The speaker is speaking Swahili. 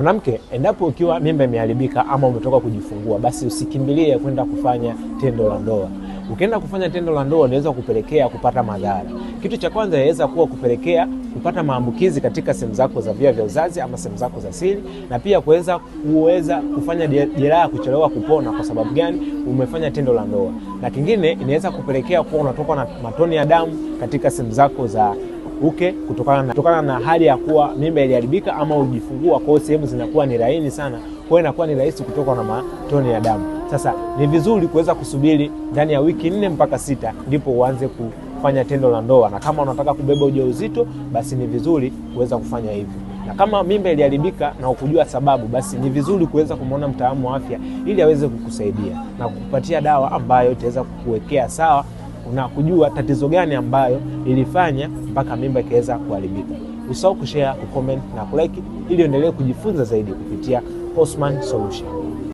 Mwanamke, endapo ukiwa mimba imeharibika ama umetoka kujifungua, basi usikimbilie kwenda kufanya tendo la ndoa. Ukienda kufanya tendo la ndoa inaweza kupelekea kupata madhara. Kitu cha kwanza inaweza kuwa kupelekea kupata maambukizi katika sehemu zako za via vya uzazi ama sehemu zako za siri, na pia kuweza kufanya jeraha kuchelewa kupona. Kwa sababu gani? Umefanya tendo la ndoa. Na kingine inaweza kupelekea kuwa unatokwa na matone ya damu katika sehemu zako za uke kutokana na hali ya kuwa mimba iliharibika ama ujifungua, kwa hiyo sehemu zinakuwa ni laini sana, kwa hiyo inakuwa ni rahisi kutokwa na matone ya damu. Sasa ni vizuri kuweza kusubiri ndani ya wiki 4 mpaka 6 ndipo uanze kufanya tendo la ndoa, na kama unataka kubeba ujauzito basi ni vizuri kuweza kufanya hivyo. Na kama mimba iliharibika na ukujua sababu, basi ni vizuri kuweza kumwona mtaalamu wa afya ili aweze kukusaidia na kukupatia dawa ambayo itaweza kukuwekea sawa na kujua tatizo gani ambayo ilifanya mpaka mimba ikaweza kuharibika. Usisahau kushare, kucomment na kulike ili uendelee kujifunza zaidi kupitia Osman Solution.